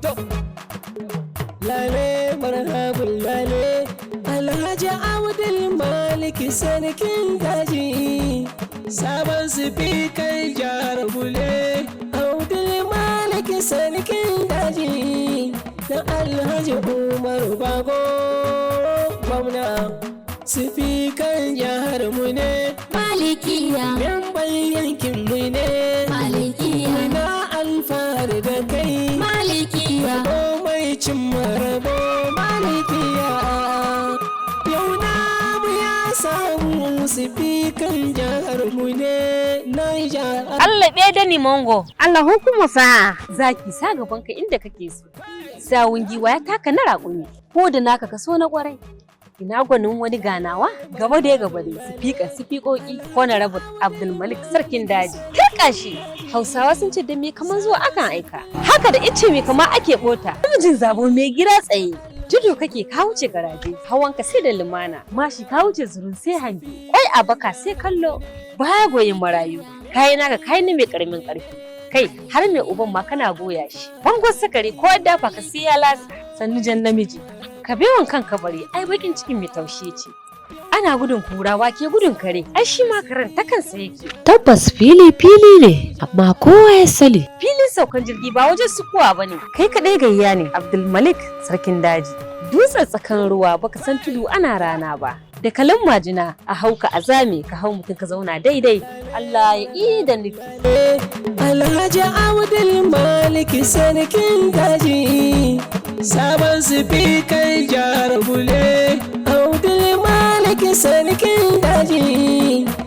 To, lale marhabun lale, Alhaji Abdul Maliki sarkin daji, sabon sifikan jihar Bule. Abdul Maliki sarkin daji, na Alhaji Umar Bago gwamna. Sifikan jihar mu ne, Malikiya, memban yankin mu ne, Malikiya, muna alfahari da kai. Malikiya, Rabo mai cin rabo malikiya, yau namu ya samu sifikan jihar mu ne Niger. Allah ɓe da ni mongo. Allah hukuma sa'a. Zaki sa gabanka inda kake so. Sawun giwa ya taka na raƙumi. Ko da naka kaso na ƙwarai. Ina gwanin wani ganawa gaba da gaba da sifika sifikoki Honorable Abdulmalik sarkin daji. Kirka shi. Hausawa sun ce da me kaman zuwa akan aika. Haka da ice me kama ake bota. Namijin zabo mai gira tsaye. Tudu kake ka wuce garaje, hawanka sai da lumana, mashi ka wuce zurun sai hange, kwai a baka sai kallo, baya goyin marayu, kayi naka kayi na mai karamin karfi. Kai har mai uban ma kana goya shi. Bangon sukari ko dafa ka sai ya lasa, sannu jan namiji. Ka bewan kanka bari, ai bakin cikin mai taushe ce. Ana gudun kura wake gudun kare, ai shi ma karen ta kansa yake. Tabbas fili fili ne, amma kowa ya sani. Filin saukan jirgi ba wajen sukuwa ba ne. Kai kaɗai gayya ne, Abdulmalik sarkin daji. Dutsen tsakan ruwa baka san tudu ana rana ba. Da kalan majina a hauka a zame ka hau mutum ka zauna daidai. Allah ya yi da nufi. Alhaji Abdul Maliki sarkin daji, sabon sifikan jihar Bule. Abdul Maliki sarkin daji.